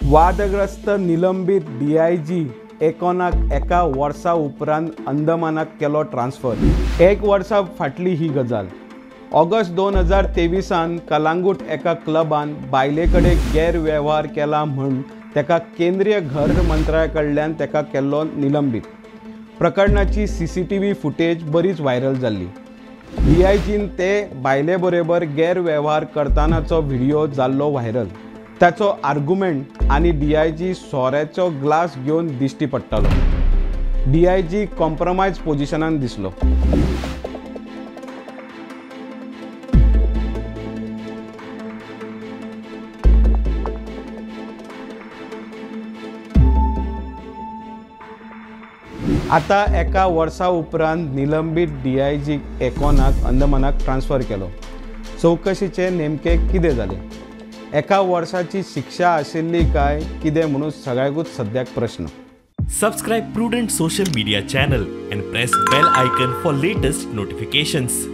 वादग्रस्त निलंबीत डीआयजी एकोनाक एका वर्सा उपरांत अंदमानाक केलो ट्रान्सफर. एक वर्सा फाटली ही गजाल. ऑगस्ट 2023 कलांगूट एका क्लबान बायले कडेन गैरवेव्हार केला म्हूण तेका केंद्रीय घर मंत्रालया कडल्यान तेका केल्लो निलंबीत. प्रकरणाची CCTV footage बरीच व्हायरल जाल्ली. डीआयजीन ते बायले बरोबर गैरवेव्हार करतानाचो व्हिडिओ जाल्लो व्हायरल. ताचो आर्ग्युमेंट आनी डीआयजी सोऱ्याचो ग्लास घेवन दिश्टी पडटालो. डीआयजी कॉम्प्रोमायज पोजिशनान दिसलो. आता एका वर्सा उपरांत निलंबीत डीआयजी एकोनाक अंदमानाक ट्रान्सफर केलो. चवकशीचे नेमके कितें जालें, एका वर्साची शिक्षा आशिल्ली काय कितें म्हणून सगळ्याकूच सद्याक प्रश्न. Subscribe Prudent social media channel and press bell icon for latest notifications.